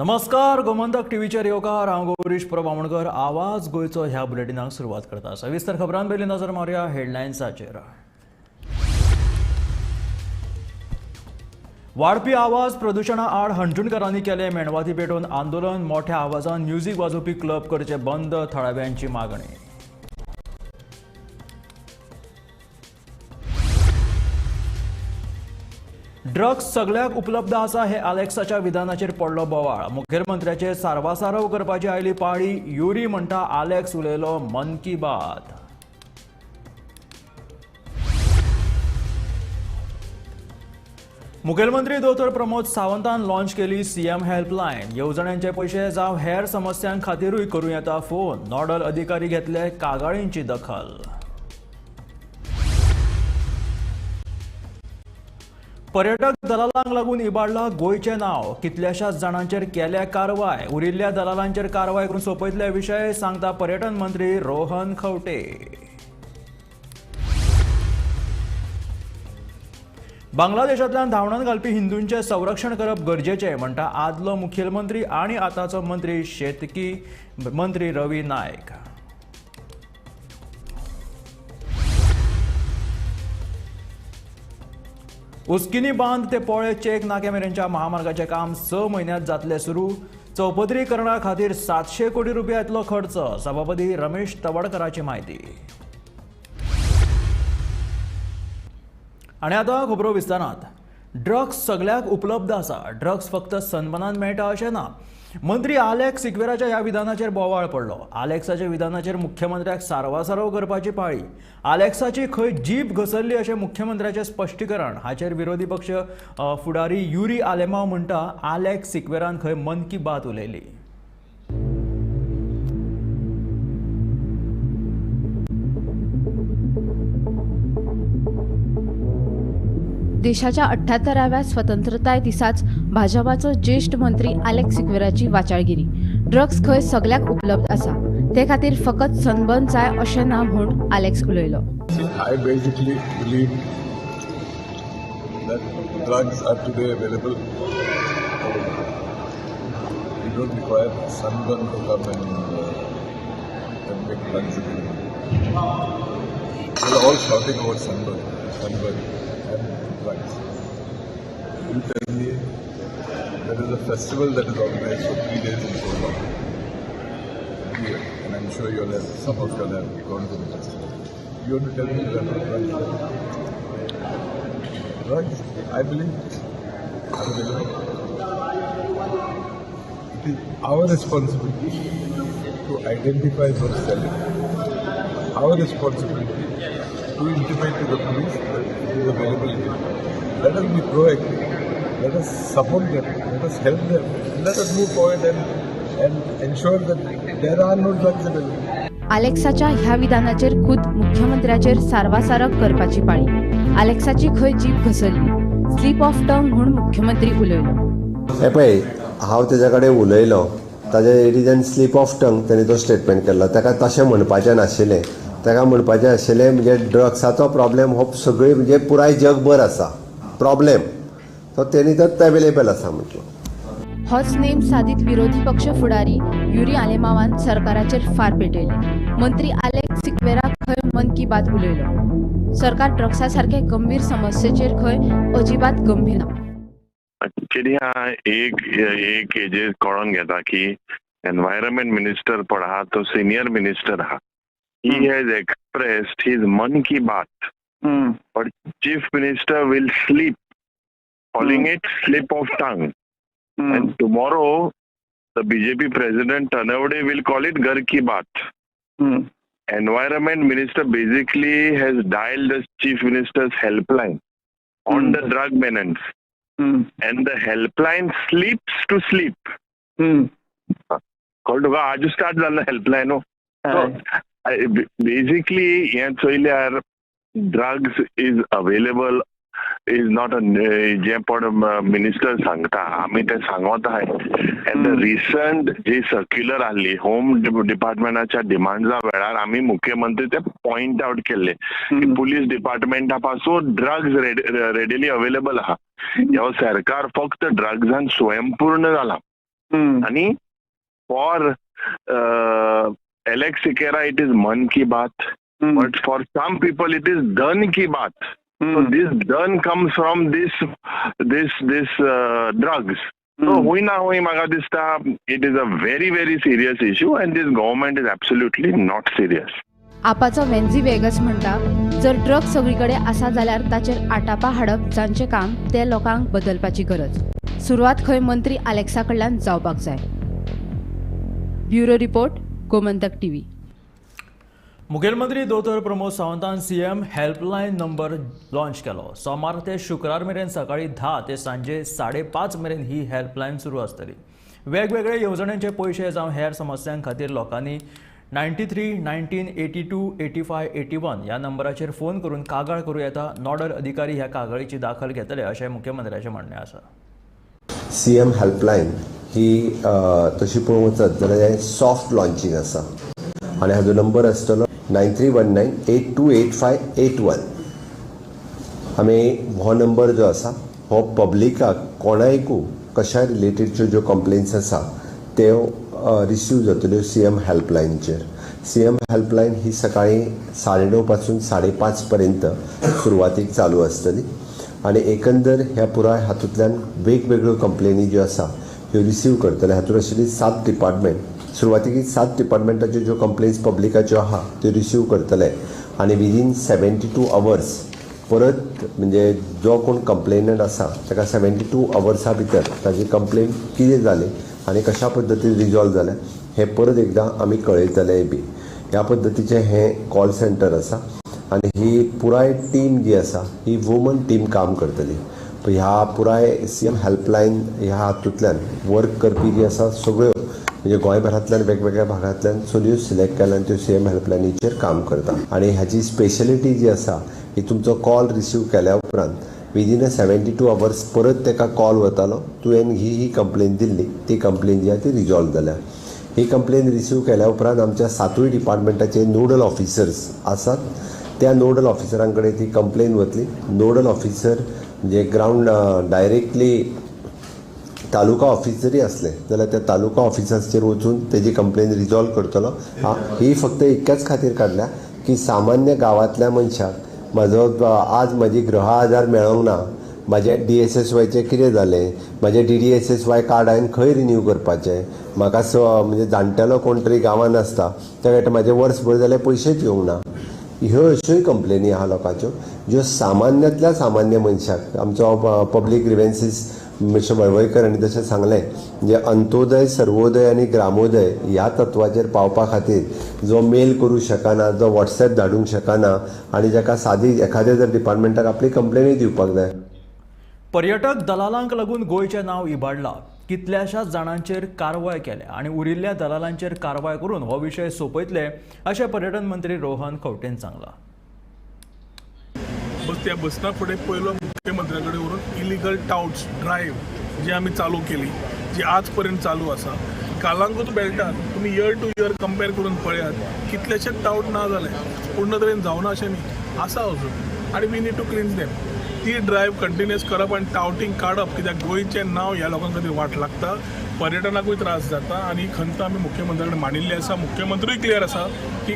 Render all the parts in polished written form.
नमस्कार, गोमंतक टीव्हीचेर येवकार. हांव गौरीश प्रभू आमोणकर. आवाज गोंयचो ह्या बुलेटिनाक सुरवात करता. सविस्तर खबरां पयलीं नजर मारुया हेडलायन्साचेर. वाडपी आवाज प्रदुशणा आड हणजूणकारांनी केलें मेणवाती पेटोवन आंदोलन. मोठ्या आवाजान म्युझिक वाजोवपी क्लब करचे बंद, थळाव्यांची मागणी. ड्रग्स सगळ्याक उपलब्ध आसा हे आलेक्साच्या विधानाचेर पडलो बोवाळ. मुखेलमंत्र्याचेर सारवासारव करपाची आयली पाळी. युरी म्हणटा आलेक्स उलयलो मन की बात. मुखेलमंत्री दोतोर प्रमोद सावंतान लॉन्च केली सीएम हेल्पलायन. येवजण्यांचे पयशे जावं हेर समस्यां खातीरूय करूं येता फोन. नॉडल अधिकारी घेतले कागाळींची दखल. पर्यटक दलालांक लागून इबाडला गोंयचें नांव. कितल्याशाच जाणांचेर केल्या कारवाय. उरिल्ल्या दलालांचेर कारवाय करून सोंपयतले विशय सांगता पर्यटन मंत्री रोहन खंवटे. बांगलादेशांतल्यान धांवडावन घालपी हिंदूंचें संरक्षण करप गरजेचें म्हणटा आदलो मुखेलमंत्री आनी आतांचो मंत्री शेतकी मंत्री रवी नायक. उस्किनी बांद ते पोळे चेक नाक्या मेरेनच्या महामार्गाचें काम 6 म्हयन्यांत जातलें सुरू. चौपदरीकरणा खातीर 700 कोटी रुपया इतलो खर्च. सभापती रमेश तवडकराची म्हायती. आनी आतां खबरो विस्तारांत. ड्रग्स सगळ्याक उपलब्ध आसा. ड्रग्स फक्त सनबनान मेळटा अशें ना. मंत्री आलेक्स सिक्वेराच्या ह्या विधानाचेर बोवाळ पडलो. आलेक्साच्या विधानाचेर मुख्यमंत्र्याक सारवासारव करपाची पाळी. आलेक्साची खंय जीप घसरली अशें मुख्यमंत्र्याचें स्पश्टीकरण. हाचेर विरोधी पक्ष फुडारी युरी आलेमाव म्हणटा आलेक्स सिक्वेरान खंय मन की बात उलयली. देशाच्या 78व्या स्वतंत्रताय दिसाच भाजपाचो ज्येष्ठ मंत्री आलेक्स सिक्वेराची वाचाळगिरी. ड्रग्स खंय सगळ्याक उपलब्ध आसा, ते खातीर फकत सनबर्न जाय अशें ना म्हूण आलेक्स उलयलो. I basically believe that drugs are today available. You don't require sunburn to come and make drugs available. We're all shouting about sunburn, sunburn. Drugs. You tell me there is a festival that is organized for 3 days in Goa here, and I'm sure you'll have, some of you have gone to the festival. You want to tell me there are no drugs there? Drugs, I believe, are available. It is our responsibility to identify those selling. Our responsibility to intimate to the police that it is available here. Let us be proactive. Let us support them. Let us help them. Let us move forward and ensure that there are no drugs available. आलेक्साच्या ह्या विधानाचेर खुद मुख्यमंत्र्याचेर सारवासारक करपाची पाळी. आलेक्साची खंय jeep घसरली, slip of tongue म्हूण मुख्यमंत्री उलयलो. हे पळय, हांव तेज्या कडेन उलयलो, ताजे it is an slip of tongue तेणी तो स्टेटमेंट केल्लो. ताका तशें म्हणपाचें नाशिल्लें. ताका म्हणपाचें आशिल्लें म्हणजे ड्रग्साचो प्रॉब्लेम हो सगळी म्हणजे पुराय जगभर आसा प्रॉब्लेम, तो तेणी तर अवेलेबल आसा म्हटलो. होच नेम सादीत विरोधी पक्ष फुडारी युरी आलेमावान सरकाराचेर फार पेटयले. मंत्री आलेक्स सिक्वेरा खंय मन की बात उलयलो. सरकार ड्रग्सा सारखे गंभीर समस्येचेर खंय अजिबात गंभीर ना. एक्चुअली हा एक हेजेर कळोन घेता की एनवायरमेंट मिनिस्टर पळ आहा तो सिनियर मिनिस्टर आहा. He has expressed his Man Ki Baat, but Chief Minister will sleep, calling it slip of tongue. And tomorrow, the BJP President Tanavade will call it Ghar Ki Baat. Environment Minister basically has dialed the Chief Minister's helpline on the drug menace, and the helpline sleeps to sleep. Called to aaj start jalla helpline ho. So, basically हे चोयल्यार drugs is available is not a जे पण minister सांगता आमी ते सांगत आहाय. And the recent ji circular आहली home डिपार्टमेंटाच्या डिमांड्सा वेळार आमी मुख्यमंत्री ते पॉयंट आवट केल्ले की पुलीस डिपार्टमेंटा पासून ड्रग्स रेडिली अवेलेबल आहा. ह्यो सरकार फक्त ड्रग्सान स्वयंपूर्ण जाला. आनी for Alex Sequeira it is Mann Ki Baat, but for some people it is Dhan ki Baat. So this dhan comes from this this this drugs. So हुंय ना हुंय म्हाका दिसता it is a very very serious issue and this government is absolutely not serious. आपाचो वेन्झी वेगस म्हणटा, जर drugs सगळी कडेन आसा जाल्यार ताचेर आटापा हाडप जांचें काम ते लोकांक बदलपाची गरज. सुरवात खंय मंत्री आलेक्सा कडल्यान जावपाक जाय. Bureau report, Gomantak TV. मुखेलमंत्री दोतोर प्रमोद सावंतान सीएम हेल्पलायन नंबर लॉन्च केलो. सोमार ते शुक्रार मेरेन सकाळी 10 ते सांजे 5:30 मेरेन ही हेल्पलायन सुरू आसतली. वेगवेगळे येवजण्यांचे पयशे जावं हेर समस्यां खातीर लोकांनी 93 19 82 85 81 ह्या नंबराचेर फोन करून कागाळ करूं येता. नॉडल अधिकारी ह्या कागाळीची दाखल घेतले अशें मुख्यमंत्र्याचें म्हणणें आसा. सीएम हेल्पलायन ही तशी पळोवंक वचत जाल्यार हें सॉफ्ट लॉन्चींग आसा आनी हाजो नंबर आसतलो 9319 828581. आमी हो नंबर जो आसा हो पब्लिकाक कोणायकू कशा रिलेटेडच्यो ज्यो कंप्लेन्स आसा त्यो रिसीव जातल्यो सीएम हेल्पलायनचेर. सीएम हेल्पलायन ही सकाळी 9:30 पासून 5:30 पर्यंत सुरवातीक चालू आसतली आनी एकंदर ह्या पुराय हातूंतल्यान वेगवेगळ्यो कंप्लेनी ज्यो आसा ह्यो रिसीव करतले. हातूंत आशिल्ली 7 डिपार्टमेंट, सुरवातीक 7 डिपार्टमेंटाच्यो ज्यो कंप्लेन्स पब्लिकाच्यो आहा त्यो रिसीव करतले आनी विदीन 72 अवर्स परत म्हणजे जो कोण कंप्लेनंट आसा ताका 72 अवर्सा भितर ताजी कंप्लेन कितें जाली आनी कशा पद्दतीन रिजॉल्व जालें हें परत एकदां आमी कळयतले बी. ह्या पद्दतीचें हें कॉल सेंटर आसा आनी ही पुराय टीम जी आसा ही वुमन टीम काम करतली. ह्या पुराय सीएम हेल्पलायन ह्या हातूंतल्यान वर्क करपी जी आसा सगळ्यो म्हणजे गोंयभरांतल्यान वेगवेगळ्या भागांतल्यान सगळ्यो सिलेक्ट केल्या आनी त्यो सीएम हेल्पलायनीचेर काम करता. आनी हाजी स्पेशलिटी जी आसा ही तुमचो कॉल रिसीव केल्या उपरांत विदीन 72 अवर्स परत ताका कॉल वतालो, तुवें ही ही कंप्लेन दिल्ली, ती कंप्लेन जी आसा ती रिजॉल्व जाल्या. ही कंप्लेन रिसीव केल्या उपरांत आमच्या 7 डिपार्टमेंटाचे नोडल ऑफिसर्स आसात, त्या नोडल ऑफिसरां कडेन ती कंप्लेन वतली. नोडल ऑफिसर म्हणजे ग्रावंड डायरेक्टली तालुका ऑफिस जरी आसलें जाल्यार त्या तालुका ऑफिसाचेर वचून तेजी कंप्लेन रिजॉल्व करतलो. ही फक्त इतक्याच खातीर काडल्या की सामान्य गांवांतल्या मनशाक म्हाजो आज म्हजी गृह आधार मेळोंक ना, म्हाजें DSSYचें कितें जालें, म्हाजें DDSSY card हांवें खंय रिन्यू करपाचें, म्हाका म्हणजे जाणटेलो कोण तरी गांवांत आसता त्या म्हाजें वर्सभर जाल्यार पयशेच येवंक ना. ह्यो अश्योय कंप्लेनी आहा लोकांच्यो ज्यो सामान्यांतल्या सामान्य मनशाक आमचो पब्लीक ग्रिवेन्सीस मिस्टर वळवयकर हांणी जशें सांगलें म्हणजे अंत्योदय, सर्वोदय आनी ग्रामोदय ह्या तत्वाचेर पावपा खातीर जो मेल करूं शकना, जो वॉट्सएप धाडूंक शकना आनी जाका सादी एखाद्या जर डिपार्टमेंटाक आपली कंप्लेनूय दिवपाक जाय. पर्यटक दलालांक लागून गोंयचें नांव इबाडलां. कितल्याशाच जाणांचेर कारवाय केल्या आनी उरिल्ल्या दलालांचेर कारवाय करून हो विशय सोंपयतले अशें पर्यटन मंत्री रोहन खंवटेन सांगलां. बस त्या बसना फुडें पयलो मुख्यमंत्र्या कडेन व्हरून इलिगल टाउट्स ड्रायव्ह जी आमी चालू केली, जी आज पर्यंत चालू आसा. कालांगूट बेल्टान तुमी इयर टू इयर कंपेर करून पळयात कितलेशेच टाउट ना जाले, पूर्ण तरेन जावना अशें न्ही, आसा अजून आनी we need to cleanse them. ती ड्रायव्ह कंटिन्युअस करप आनी टाउटींग काडप, कित्याक गोंयचें नांव ह्या लोकां खातीर वाट लागता, पर्यटनाकूय त्रास जाता आनी ही खंत आमी मुख्यमंत्र्या कडेन मांडिल्ली आसा. मुख्यमंत्रूय क्लियर आसा की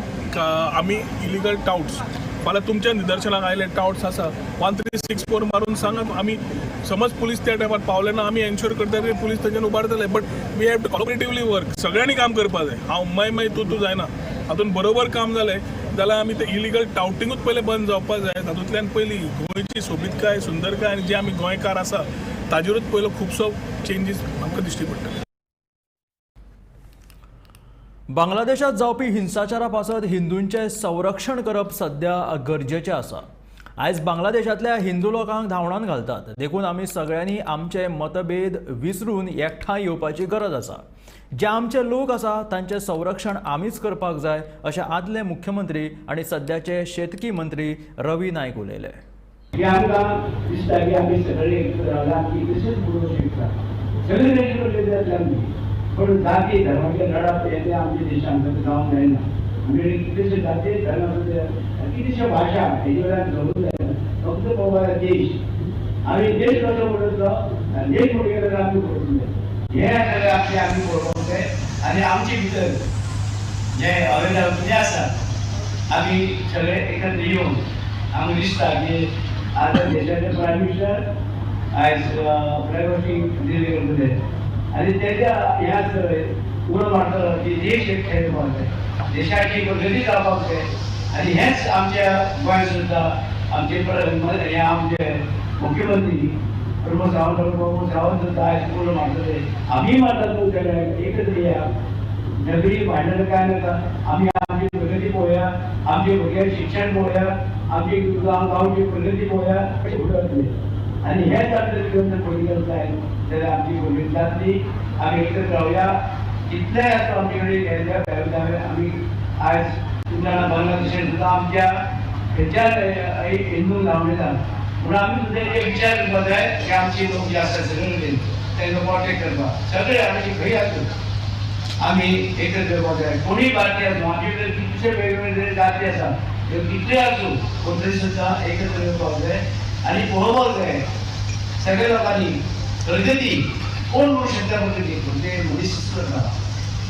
आमी इलिगल टाउट्स फाल्यां तुमच्या निदर्शनाक आयले टाउट्स आसा 1364 मारून सांगा. आमी समज पुलीस त्या टायमार पावले ना, आमी एन्श्योर करता की police तांच्यान उबारतले, but we have to cooperatively work. सगळ्यांनी काम करपाक जाय, हांव माय माय तूं तूं जायना. हातून बरोबर काम जालें जाल्यार आमी ते इलिगल टाउटिंगूच पयलें बंद जावपाक जाय. तातूंतल्यान पयलीं गोंयची सोबीतकाय, सुंदरकाय आनी जे आमी गोंयकार आसा ताजेरूच पयलो खुबसो चेंजीस आमकां दिश्टी पडटले. बांगलादेशात जावपी हिंसाचारा पासत हिंदूंचें संरक्षण करप सध्या गरजेचें आसा. आयज बांगलादेशांतल्या हिंदू लोकांक धांवडावन घालतात, देखून आमी सगळ्यांनी आमचे मतभेद विसरून एकठांय येवपाची गरज आसा. जे आमचे लोक आसा तांचें संरक्षण आमीच करपाक जाय अशें आदले मुख्यमंत्री आनी सद्याचे शेतकी मंत्री रवी नायक उलयले. आमकां दिसता की आमी सगळे कितलेशेच उलोवंक शकता, सगळे जातले आमची, पण जाती धर्माचे लढप हे ते आमच्या देशांत जावंक जायना. आमी कितलेशे जाती धर्म कितलेशे भाशा हेजे वयल्यान झगडूंक जायना. फक्त पळोवपाक देश, आमी देश कसो उडयतलो, देश उडयलो जाल्यार आमी उडोवंक जाय. हे सगळें आमचे आमी पळोवपाक जाय आनी आमचे भितर जे अवेलेबल कितें आसा आमी सगळे एकत्र येवन आमकां दिसता की आतां देशाचे प्रायम मिनिस्टर आयज प्रायव्हसी दिल्ली करतले आनी तेज्या ह्या उलो मारतलो की देश एक खेळपाक जाय, देशाची प्रगती जावपाक जाय. आनी हेंच आमच्या गोंयांत सुद्दां आमचे हे आमचे मुख्यमंत्री प्रमोद सावंत, प्रमोद सावंत सुद्दां आयज उलो मारतले, आमी मारतात सगळे एकत्र या, झगडी भांडण काय नाका, आमी आमची प्रगती पळोवया, आमचे भुरग्यांक शिक्षण पळोवया, आमची गांवची प्रगती पळोवया, अशें फुडें वतले. आनी हेच आमचे पॉलिटिकल जाय जाल्यार आमची प्रगती जातली. आमी एकत्र रावया, इतलें आसता आमचे कडेन. आमी आयज तुमच्या बांगलादेशान सुद्दां आमच्या खंयच्याच हिंदू लावून येता, म्हणून आमी सुद्दां एक विचार करपाक जाय की आमची लोक जे आसा सगळे कडेन तांकां कॉन्टेक्ट करपाक, सगळे आमची खंय आसूं आमी एकत्र करपाक जाय. कोणीय भारतीय आसूं, आमचे भितर कितले वेगवेगळे जाती आसा त्यो कितले आसूं पूण तरी सुद्दां एकत्र येवपाक जाय आनी पळोवपाक जाय सगळ्या लोकांनी प्रगती कोण म्हणू शकता प्रगती, पूण ते मनीस करता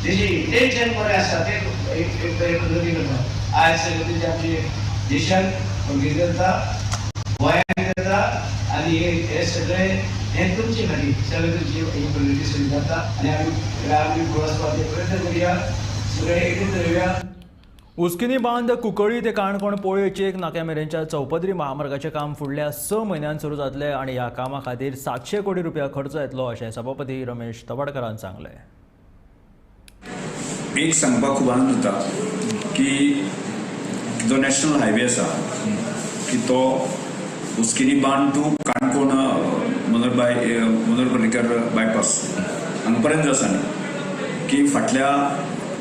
तेजी इंटेन्शन बरें आसा ते एक बरें प्रगती करता. आयज सगळे आमचे देशान प्रगती करता, गोंयांत करता आनी हे सगळे हे तुमचे खातीर सगळे तुमची ही प्रगती सगळी जाता आनी आमी आमी फुडें वचपाचे प्रयत्न करुया, सगळे एकत्र येवया. उस्किनी बांद कुंकळी ते काणकोण पोळये चेक नाक्या मेरेनच्या चौपदरी महामार्गाचें काम फुडल्या 6 म्हयन्यांत सुरू जातलें आनी ह्या कामा खातीर 700 कोटी रुपया खर्च येतलो अशें सभापती रमेश तवडकरान सांगलें. एक सांगपाक खूब आनंद जाता की जो नॅशनल हायवे आसा की तो उस्किनी बांद टू काणकोण मनोहर पर्रीकर बायपास हांगा पर्यंत जो आसा न्ही की फाटल्या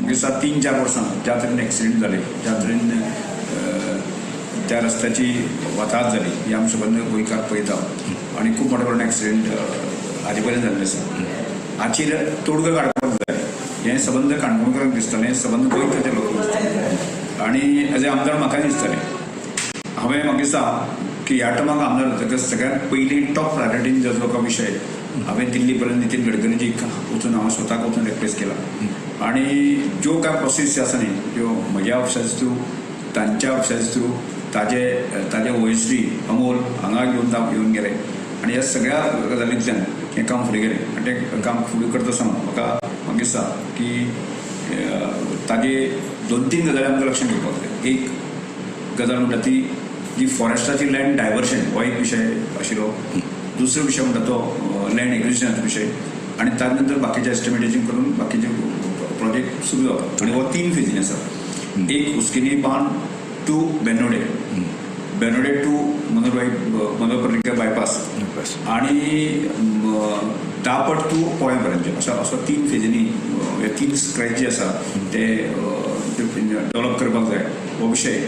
दिसा 3-4 वर्सां ज्या तरेन एक्सिडेंट जाले, ज्या तरेन त्या रस्त्याची वाताहत जाली ही आमी सबंद गोंयकार पळयता आनी खूब मोठ्या प्रमाणात एक्सिडेंट हाजे पर्यंत जाल्ले आसा. हाचेर तोडगो काडपाक जाय हें सबंद काणकोणकारांक दिसतालें, सबंद गोंयकाराच्या लोकांक दिसतालें आनी एज ए आमदार म्हाका दिसतालें. हांवें म्हाका दिसता की ह्या टर्माक आमदार जातकच सगळ्यांत पयलीं टॉप प्रायोरिटीन जो जो विशय हांवें दिल्ली पर्यंत नितीन गडकरीजीक वचून हांव स्वताक वचून रिक्वेस्ट केला आनी ज्यो कांय प्रोसेस आसा न्ही त्यो म्हज्या ऑफिसाचे थ्रू, तांच्या ऑफिसाचे थ्रू, ताजे ताजे ओएसडी अमोल हांगा घेवन येवन गेले आनी ह्या सगळ्या गजालींतल्यान हें काम फुडें गेलें आनी तें काम फुडें करता आसतना म्हाका दिसता की ताजे 2-3 गजाली आमकां लक्षांत घेवपाक जाय. एक गजाल म्हणटा ती जी फॉरेस्टाची लँड डायवर्शन हो एक विशय आशिल्लो, दुसरो विशय म्हणटा तो लँड एक्विजिशनाचो विशय आनी ताजे नंतर बाकीचे एस्टिमेटेशन करून बाकीचे प्रोजेक्ट सुरू जाता आनी हो 3 फेजीन आसा. एक Uskini Bandh to Benode, Benode to Manohar Parrikar bypass आनी दापट टू पोळ्या पर्यंत असो असो 3 फेजींनी हे 3 स्क्रॅच जे आसा ते डेव्हलप करपाक जाय. हो विशय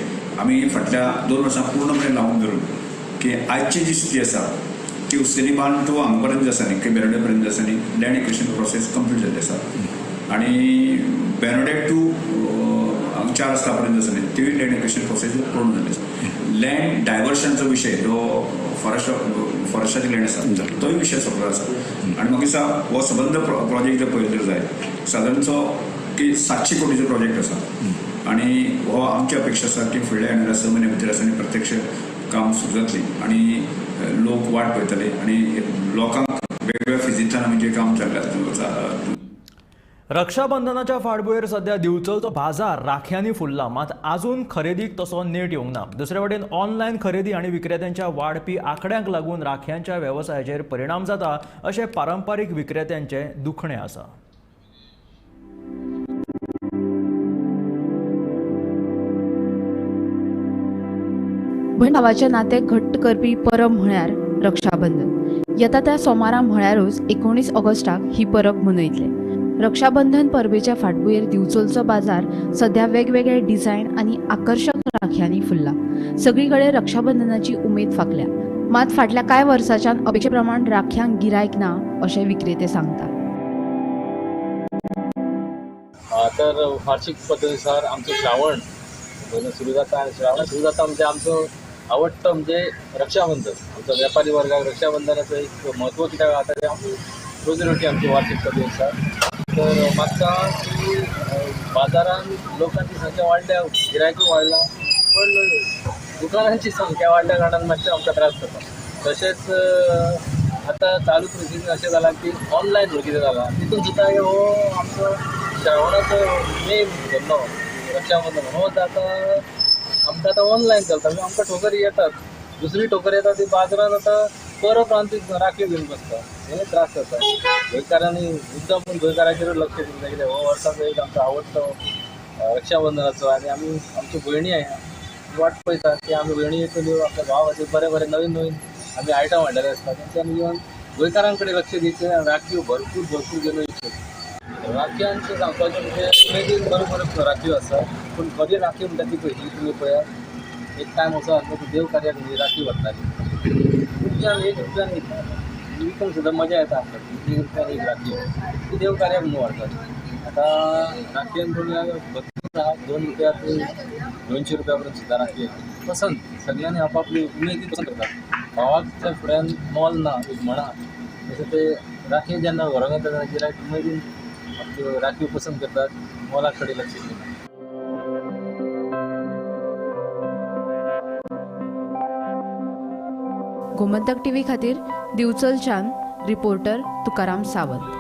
आमी फाटल्या 2 वर्सां पूर्णपणे लावून धरून की आयची जी स्थिती आसा ती उस्किनी बांद टू हांगा पर्यंत आसा न्ही की बेनोडे पर्यंत आसा न्ही लँड एक्विजिशन प्रोसेस कंप्लीट जाल्ली आसा आनी बेनोडे टू 4 रस्ता पर्यंत आसा न्ही त्योय लँड एक्विजिशन प्रोसेस पूर्ण जाल्ली आसा. लँड डायवर्शनचो विशय जो फॉरेस्टाची लँड आसा तोय विशय सोंपलो आसा आनी म्हाका दिसता हो सबंद प्रोजेक्ट जर पळयलो जाय सादारणचो की 700 कोटीचो प्रोजेक्ट आसा आनी हो आमची अपेक्षा आसा की फुडल्या येणाऱ्या 6 म्हयन्या भितर आसा आनी प्रत्यक्ष काम सुरू जातलें आनी लोक वाट पळयतले आनी लोकांक वेगवेगळ्या फेजींतल्यान आमी जें काम चल्लां. रक्षाबंधनाच्या फाटभुंयेर सध्या दिवचलचो बाजार राख्यांनी फुल्ला, मात आजून खरेदीक तसो नेट येवंक ना. दुसरे वटेन ऑनलायन खरेदी आनी विक्रेत्यांच्या वाडपी आंकड्यांक लागून राख्यांच्या वेवसायाचेर परिणाम जाता अशें पारंपारीक विक्रेत्यांचें दुखणें आसा. भयण भावाचें नातें घट्ट करपी परब म्हळ्यार रक्षाबंधन. येता त्या सोमारा म्हळ्यारूच 19 ऑगस्टाक ही परब मनयतले. रक्षाबंधन परबेच्या फाटभुंयेर दिवचलचो बाजार सध्या वेगवेगळे डिझायन आनी आकर्शक राख्यांनी फुल्ला. सगळी कडेन रक्षाबंधनाची उमेद फांकल्या, मात फाटल्या कांय वर्सांच्यान अपेक्षे प्रमाण राख्यांक गिरायक ना अशें विक्रेते सांगतात. तर वार्षिक पद्दतीनुसार आमचो श्रावण म्हयनो सुरू जाता आनी श्रावण सुरू जाता म्हणजे आमचो आवडटो म्हणजे रक्षाबंधन. आमचो वेपारी वर्गाक रक्षाबंधनाचो एक म्हत्व कित्याक आसा तें आमी रोजी रोटी आमची वार्षिक पद्दती आसा. तर म्हाका की बाजारान लोकांची संख्या वाडल्या, गिरायकूय वाडलां, पण दुकानांची संख्या वाडल्या कारणान मातशें आमकां त्रास जाता. तशेंच आतां चालू परिस्थितीन अशें जालां की ऑनलायन म्हणून कितें जालां तितून सुद्दां हो आमचो श्रावणाचो मेन धंदो रक्षाबंधन हो आतां आमकां आतां ऑनलायन चलता. म्हणजे आमकां ठोकरी येतात, दुसरी ठोकर येता ती बाजारान आतां परप्रांतीक राखी घेवन बसता, हे त्रास जाता. गोंयकारांनी मुद्दाम पूण गोंयकाराचेरूच लक्ष दिवंक जाय, कित्याक हो वर्साचो एक आमचो आवडटो रक्षाबंधनाचो आनी आमी आमच्यो भयणी वाट पळयता की आमी भयणी येतल्यो आपल्या भावा खातीर बरे बरे नवीन नवीन आमी आयटम हाडलेले आसता. तेंच्यांनी येवन गोंयकारां कडेन लक्ष दिवचें आनी राखयो भरपूर भरपूर घेवन वयच्यो. राखयांचें सांगपाचें म्हणजे उमेदीन बऱ्यो बऱ्यो राखयो आसा, पूण खरी राखी म्हणटा ती पयली तुमी पळयात एक टायम असो आसलो की देव कार्याक म्हणजे राखी व्हरताली, रुपयान एक रुपयान एक विकूंक सुद्दां मजा येता आमकां. एक रुपयान एक राखी ती देव कार्याक म्हणून व्हरतात. आतां राखयेन पळोवया भरपूर आहा, 2 रुपया ते 200 रुपया पर्यंत सुद्दां राखी पसंत सगळ्यांनी आपापली उमेदी पसंत करतात. भावाच्या फुड्यान मोल ना एक म्हणा, तशें ते राखी जेन्ना व्हरोंक येता तेन्ना गिरायक उमेदीन आपल्यो राखयो पसंत करतात, मोला कडेन लक्ष दिना. गोमंतक टीव्ही खातीर दिवचलच्यान रिपोर्टर तुकाराम सावंत.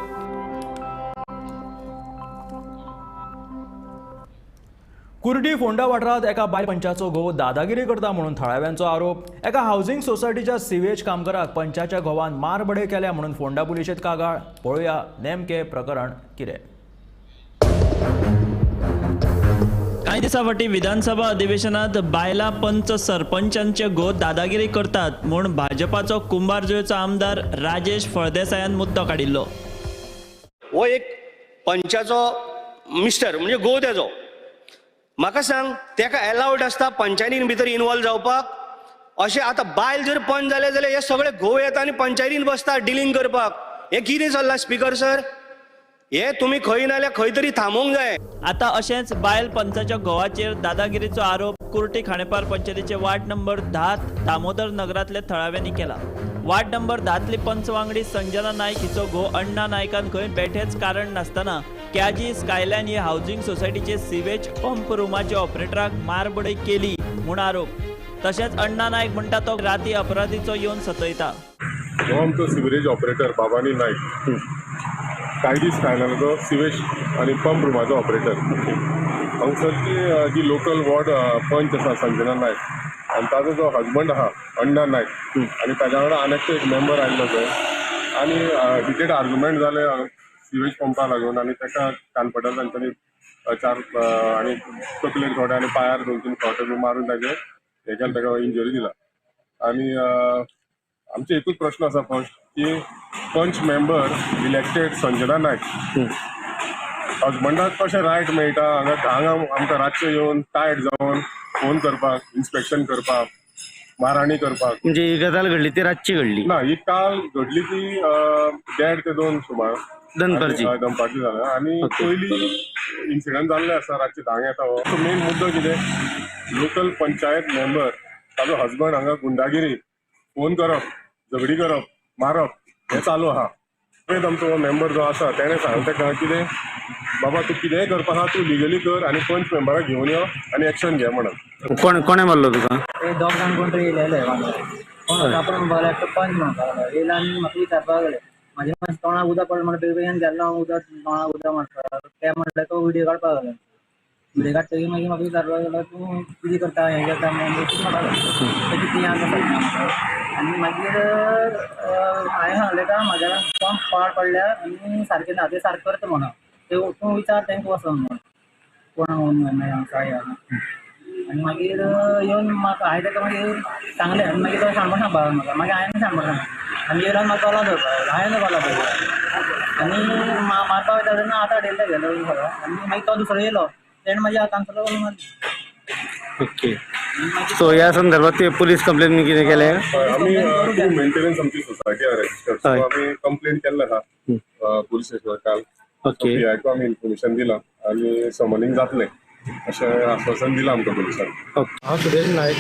कुर्डी फोंडा वाठारांत एका बायल पंचाचो घोव दादागिरी करता म्हणून थळाव्यांचो आरोप. एका हावसिंग सोसायटीच्या सिवेज कामगाराक पंचाच्या घोवान मारबडय केल्या म्हणून फोंडा पुलिशेंत कागाळ. पळोवया नेमकें प्रकरण कितें. कांय दिसां फाटीं विधानसभा अधिवेशनात बायलां पंच सरपंचांचे घोव दादागिरी करतात म्हूण भाजपाचो कुंभारजुवेचो आमदार राजेश फळदेसायान मुद्दो काडिल्लो. हो एक पंचाचो मिस्टर म्हणजे घोव तेजो, म्हाका सांग तेका एलावड आसता पंचायतीन भितर इनवॉल्व जावपाक? अशें आतां बायल जर पंच जाले जाल्यार हे सगळे घोव येता आनी पंचायतीन बसता डिलींग करपाक. हें कितें चल्लां स्पिकर सर? हे तुमी खंय ना जाल्यार खंय तरी थांबोवंक जाय. आतां अशेंच बायल पंचाच्या घोवाचेर दादागिरीचो आरोप कुर्टी खांडेपार पंचायतीचे वार्ड नंबर 10 दामोदर नगरांतल्या थळाव्यांनी केला. वार्ड नंबर 10तली पंच वांगडी संजना नायक हिचो घोव अण्णा नायकान खंय बेठेच कारण नासतना क्याजी स्कायलायन ही हावसिंग सोसायटीचे सिवेज पंप रुमाच्या ऑपरेटराक मारबडय केली म्हूण आरोप. तशेंच अण्णा नायक म्हणटा तो राती अपराधीचो येवन सतयता. हो आमचो सिवरेज ऑपरेटर बाबानी नायक कायदी स्कायलायनाचो सिवेज आनी पंप रुमाचो ऑपरेटर. हांगसरची जी लोकल वॉर्ड पंच आसा संजना नायक आनी ताजो जो हजबंड आहा अण्णा नायक आनी ताज्या वांगडा आनी एक मेंबर आयिल्लो थंय आनी हिटेड आर्ग्युमेंट जाले सिवेज पंपा लागून आनी ताका कानपटार तांच्यांनी 4 आनी तकलेर थोडे आनी पांयार 2-3 फावट बी मारून ताजे हे केलें, ताका इंजरी दिला. आनी आमचे एकूच प्रश्न आसा फर्स्ट की पंच मेंबर इलेक्टेड संजना नायक हजबंडाक कशें रायट मेळटा हांगा हांगा आमकां रातचें येवन टायट जावन फोन करपाक, इन्स्पेक्शन करपाक, माराणी करपाक? म्हणजे ही गजाल घडली ती रातची घडली ना, ही काल घडली ती 1:30 ते 2 सुमार दनपारची दनपारची जालें. आनी पयली इन्सिडंट जाल्ले आसा रातचे 10 येता. हो मेन मुद्दो कितें, लोकल पंचायत मेंबर ताजो हजबंड हांगा गुंडागिरी, फोन करप, झगडी करप, मारप हें चालू आहा. आमचो मेंबर जो आसा तेणें सांगलें ताका कितें, बाबा तूं कितेंय करपा आहा तूं लिगली कर आनी पंच मेंबराक घेवन यो आनी एक्शन घे म्हणून. कोण कोणें मारलो तुका? दोग जाण कोण तरी येयलेले वांगडा, कोण आपण म्हणपाक लागलो पंच म्हणपाक लागलो, येयला आनी म्हाका विचारपाक लागले म्हाजे मातशें तोंडाक उदक पडलें म्हणून बेगीन गेल्लो हांव उदक तोंडाक उदक मारपाक. ते म्हणल्यार तो व्हिडियो काडपाक लागलो, व्हिडियो काडटकीर मागीर म्हाका विचारपाक लागलो तूं कितें करता हें करता म्हणून म्हणपाक लागलो तेजी ती आसा. आनी मागीर हांवें सांगलें का म्हाज्या पंप पाड पडल्या आनी सारकें ना तें सारकें करता म्हणून ते तूं विचार तांकां वचोन म्हणून कोण म्हणून काय. आनी मागीर येवन म्हाका हांवें ताका मागीर सांगलें आनी मागीर तो शाणपण सांगपाक लागलो म्हाका, मागीर हांवें शाणपण सांगलें आनी येयलो म्हाका गलो धरपाक लागलो, हांवें गलो धरलो आनी मारपाक वयता तेन्ना आतां अडयलें तेगेलो सगळो आनी मागीर तो दुसरो येयलो तेणें म्हाज्या हातांतलो गलो मारलो. ओके, सो ह्या संदर्भात ते पुलीस कंप्लेन कितें केलें? आमी मेंटेनन्स आमची सोसायटी आहा रजिस्टर्ड, सो आमी कंप्लेन केल्लें आहा पुलीस स्टेशनार काल. ओके, पीआयक आमी इन्फॉर्मेशन दिलां आनी समनिंग जातलें अशें आश्वासन दिलां आमकां पुलिसान. हांव सुरेश नायक,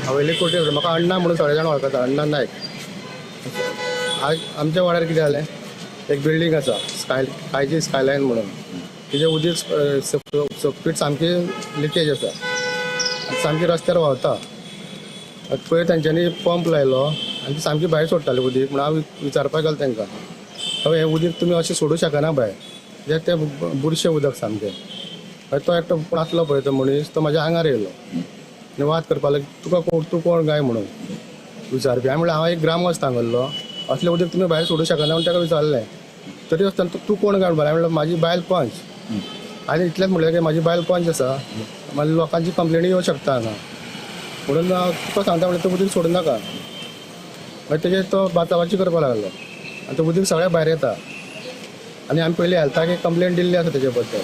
हवेली कोटे, म्हाका अण्णा म्हणून सगळे जाण वळखता, अण्णा नायक. आज आमच्या वाड्यार कितें जालें, एक बिल्डींग आसा स्काय आयजी स्कायलायन म्हणून, तिजे उदीक सोपीट सामकी लिकेज आसा, सामकी रस्त्यार व्हांवता. पयर तेंच्यांनी पंप लायलो आनी ती सामकी भायर सोडटाली उदीक. म्हणून हांव विचारपाक गेलो तांकां, हय हें उदीक तुमी अशें सोडूं शकना भायर, कित्याक तें बुरशें उदक सामकें. मागीर तो एकटो कोण आसलो पळय तो मनीस, तो म्हाज्या आंगार येयलो आनी वाद करपाक लागलो, तुका कोण, तूं कोण काय म्हणून विचारपी. हांवें म्हणलें हांव एक ग्रामस्थ हांगल्लो, असलें उदीक तुमी भायर सोडूं शकना म्हणून ताका विचारलें. तरी आसतना तूं कोण काय म्हणलें, हांवें म्हणलें म्हाजी बायल पंच, आनी इतलेंच म्हणलें की म्हाजी बायल पंच आसा, मागीर लोकांची कंप्लेनी येवं शकता हांगा, म्हणून तुका सांगता म्हणलें तूं उदीक सोडूं नाका. मागीर तेजेर तो बाचाबाची करपाक लागलो आनी तो उदीक सगळें भायर येता. आनी आमी पयलीं हेल्थाक एक कंप्लेन दिल्ली आसा तेजे बद्दल,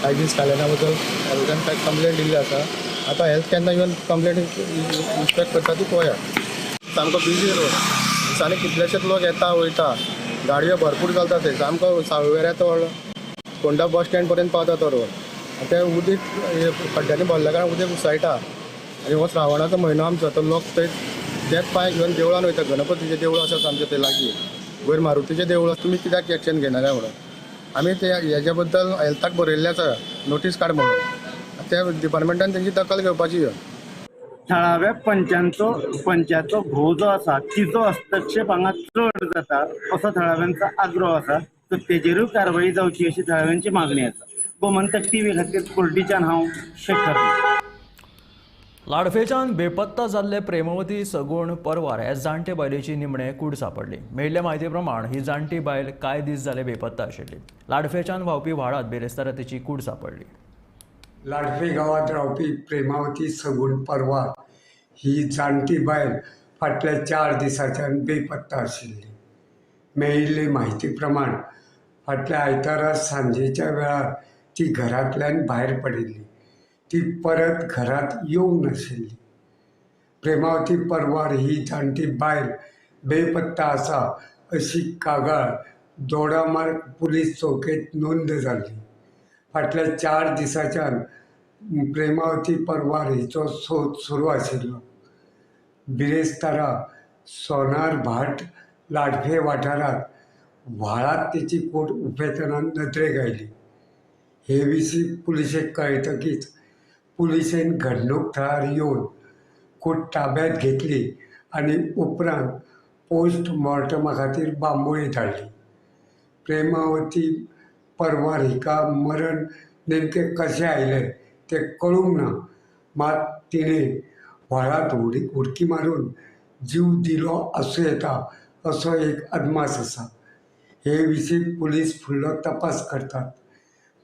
आयजी स्कायलायना बद्दल हेल्थान कंप्लेन दिल्ली आसा. आतां हेल्थ केन्ना येवन कंप्लेन इन्स्पेक्ट करता ती पळोवया. सामको बिजी रोड, दिसांनी कितलेशेच लोक येता वयता, गाडयो भरपूर चलता थंय, सामको सावयवेऱ्या तो फोंडा बस स्टँड पर्यंत पावता तो रोड. आनी तें उदीक खड्ड्यांनी भरल्या कारणान उदीक उसळटा. आनी हो श्रावणाचो म्हयनो आमचो, तो लोक थंय तेच पांय घेवन देवळान वयता. गणपतीचें देवूळ आसा आमचें थंय लागीं, वयर मारुतीचें देवूळ आसा, तुमी कित्याक एक्शन घेना काय म्हणून आमी ते हेज्या बद्दल हेल्थाक बरयल्लें आसा नोटीस काड म्हणून, त्या डिपार्टमेंटान तेंची दखल घेवपाची. थळाव्या पंचाचो घोव जो आसा तिचो हस्तक्षेप हांगा चड जाता असो थळाव्यांचो आग्रो आसा, तर तेजेरूय कारवाई जावची अशी थळाव्यांची मागणी आसा. गोमंतक टीव्ही खातीर कुर्डीच्यान हांव शेखर. लाडफेच्यान बेपत्ता जाल्ले प्रेमवती सगुण परवार हे जाणटे बायलेची निमणे कूड सापडली. मेळिल्ले म्हायती प्रमाण ही जाणटी बायल कांय दीस जाले बेपत्ता आशिल्ली. लाडफेच्यान व्हांवपी व्हाळांत बिरेस्तारा तिची कूड सापडली. लाडफे गांवांत रावपी प्रेमावती सगुण परवार ही जाणटी बायल फाटल्या 4 दिसांच्यान बेपत्ता आशिल्ली. मेळिल्ले म्हायती प्रमाण फाटल्या आयतारा सांजेच्या वेळार ती घरांतल्यान भायर पडिल्ली, ती परत घरांत येवंक नाशिल्ली. प्रेमावती परवार ही जाणटी बायल बेपत्ता आसा अशी कागाळ दोडामार्ग पुलीस चौकेंत नोंद जाल्ली. फाटल्या 4 दिसांच्यान प्रेमावती परवार हिचो सोद सुरू आशिल्लो. बिरेस्तारा सोनार भाट लाडफे वाठारांत व्हाळांत तिची कूड उफेतना नदरेक आयली. हे विशीं पुलिशेक कळटकीच पुलिशेन घडणूक थळार येवन कूड ताब्यांत घेतली आनी उपरांत पोस्टमॉर्टमा खातीर बांबोळी धाडली. प्रेमावती परवार हिका मरण नेमकें कशें आयलें तें कळूंक ना, मात तिणें व्हाळांत उडकी मारून जीव दिलो आसूं येता असो एक अदमास आसा. हे विशीं पुलीस फुडलो तपास करतात.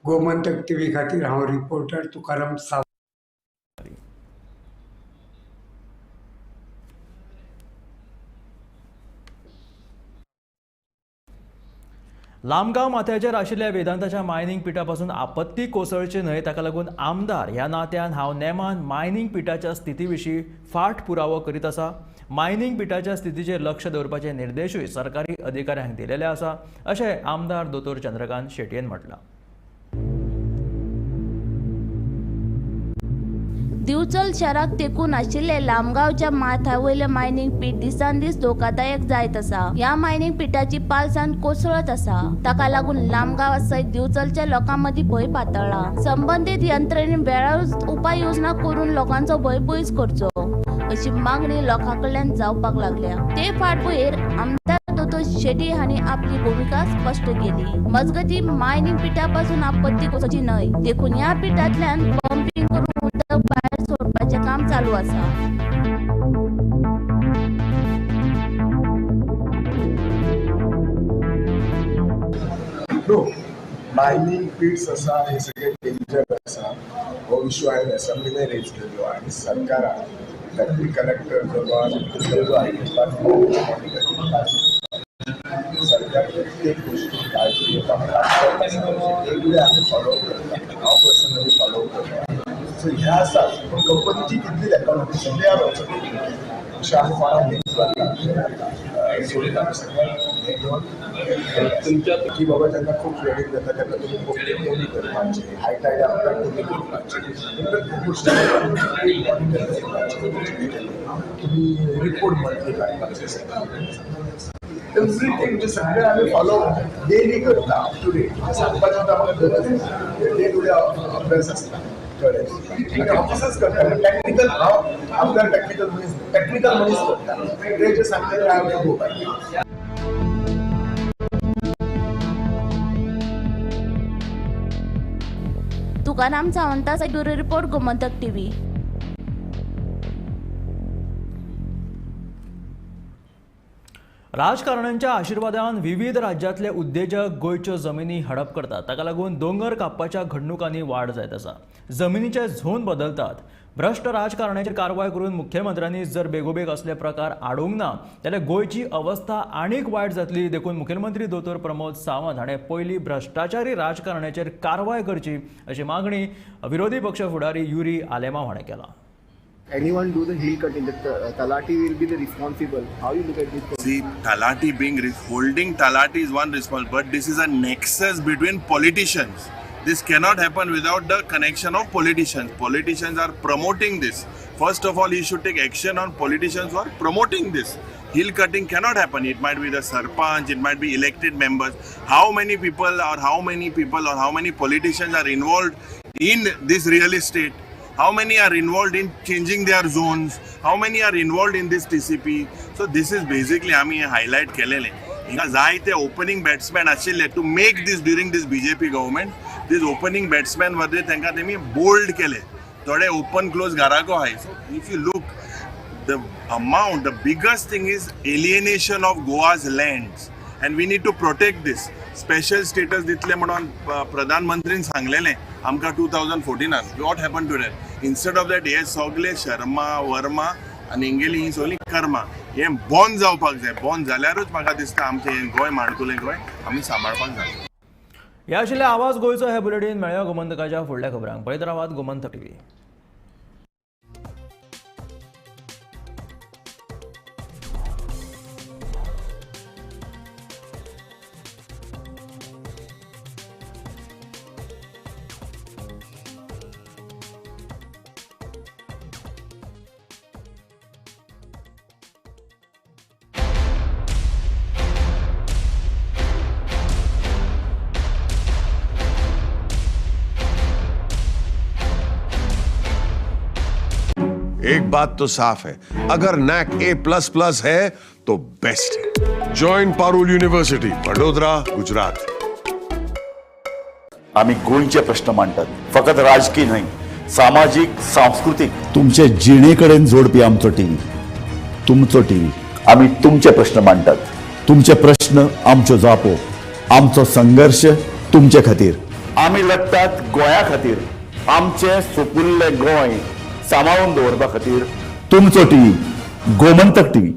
गोमंतक टीव्ही खातीर हांव रिपोर्टर तुकाराम सावंत. लामगांव माथ्याचेर आशिल्ल्या वेदांताच्या मायनिंग पिठापासून आपत्ती कोसळची न्हय ताका लागून आमदार ह्या नात्यान हांव नेमान मायनिंग पिठाच्या स्थिती विशीं फाट पुरावो करीत आसा. मायनिंग पिठाच्या स्थितीचेर लक्ष दवरपाचे निर्देशूय सरकारी अधिकाऱ्यांक दिलेले आसा अशें आमदार दोतोर चंद्रकांत शेटयेन म्हटलां. दिवचल शाराक तेकून आशिल्ले लामगांवच्या माथ्यावयले मायनिंग पीठ दिसान दीस धोकादायक जायत आसा. ह्या मायनिंग पिठाची पालसाण कोसळत आसा. ताका लागून लामगांवा सयत दिवचलच्या लोकां मदीं भंय पातळ्ळा. संबंदीत यंत्रणेन वेळारूच उपाय योजना करून लोकांचो भंय पयस करचो अशी मागणी लोकां कडल्यान जावपाक लागल्या. ते फाटभुंयेर आमदार दोतोर शेट्ये हांणी आपली भुमिका स्पश्ट केली. मजगतीं मायनिंग पिठापासून आपत्ती कोसळची न्हय देखून ह्या पिठांतल्यान पंपिंग करून उदक भायर सोडपाचें काम चालू आसा. नो, मायनिंग पिट्स आसा हे सगळे डेंजर आसा. हो इशू हांवें एसेंब्लीनय रेज केल्लो आनी सरकारान डेप्युटी कलेक्टर जो सरकार प्रत्येक गोष्टी काळजी घेता. रेग्युलर आमी फॉलो करता, हांव पर्सनली फॉलो करता. सो ह्या आसा पूण कंपनीची कितली अकाउंटेशन ते आमी अशें आमी कोणाक लिंक करता सोडीत आमी सगळ्यांक हें घेवन तुमच्या की बाबा त्यांना खूप फ्लडिंग जाता तेन्ना तुमी पंपिंग कमी करपाचें, हाय टायड आमकां कमी करपाचें, खूब गोश्टी मॉनिटर करपाचें, तुमी रिपोर्ट मंथली काडपाचे. एवरीथींग म्हणजे सगळें आमी फॉलो डेली करता, अप टू डेट. सांगपाचें सुद्दां आमकां गरज ना, डे टू डे अभ्यास आसता, कळ्ळें. ऑफिसर्स करता टॅक्निकल, हांव आमदार टॅक्निकल मनीस, टॅक्निकल मनीस करता, ते जे सांगता ते हांव गो बाय. तुकाराम सावंता, ब्युरो रिपोर्ट, गोमंतक टीव्ही. राजकारण्यांच्या आशिर्वादान विविध राज्यांतले उद्देजक गोंयच्यो जमिनी हडप करतात. ताका लागून दोंगर कापपाच्या घडणुकांनी वाड जायत आसा. जमिनीचे झोन बदलतात. भ्रश्ट राजकारण्याचेर कारवाय करून मुख्यमंत्र्यांनी जर बेगोबेग असले प्रकार आडोवंक ना जाल्यार गोंयची अवस्था आनीक वायट जातली. देखून मुखेलमंत्री दोतोर प्रमोद सावंत हाणें पयलीं भ्रश्टाचारी राजकारण्याचेर कारवाय करची अशी मागणी विरोधी पक्ष फुडारी युरी आलेमाव हाणें केला. Anyone do the hill cutting, the Talati will be the responsible. How you look at this? See, Talati being holding Talati is one response, but this is a nexus between politicians. This cannot happen without the connection of politicians. Politicians are promoting this. First of all, he should take action on politicians who are promoting this. Hill cutting cannot happen. It might be the sarpanch, it might be elected members. How many people or how many people or how many politicians are involved in this real estate? How many are involved in changing their zones? How many are involved in this TCP? So this is basically आमी highlight केलेले. हिंगा जायते opening batsman आशिल्ले to make this during this BJP government. This opening batsman वरवीं तांकां तेमी bowled केले. थोडे ओपन क्लोज घराको आहाय. So if you look the amount, the biggest thing is alienation of Goa's lands, and we need to protect this. Special status दितले म्हणून प्रधानमंत्रीन सांगलेलें आमकां 2014. What happen to that? Instead of that हे सगळे शर्मा वर्मा आनी हेंगेली ही सगळीं कर्मा हें बंद जावपाक जाय. बंद जाल्यारूच म्हाका दिसता आमचें हें गोंय, माणकुलें गोंय आमी सांबाळपाक जाय. ह्या आशिल्लें आवाज गोंयचो हे बुलेटीन. मेळया गोमंतकाच्या फुडल्या खबरांक. पळयत रावात गोमंतक टीव्ही. एक बात तो साफ है, अगर नैक A++ है तो बेस्ट है। Join Parul university, Vadodara, Gujarat. आम्ही गोंयचे प्रश्न मांडटात, फकत राजकीय न्हय, सामाजीक, सांस्कृतीक, तुमचे जिणेकडेन जोडपी आमचो टीव्ही, तुमचो टीव्ही। आम्ही तुमचे प्रश्न मांडटात, तुमचे प्रश्न आमच्यो जापो, आमचो संघर्ष तुमचे खातीर। आम्ही लढतात गोंया खातीर, आमचे सुपुल्ले गोंय सांबाळून दवरपा खातीर। तुमचो टीव्ही, गोमंतक टीव्ही।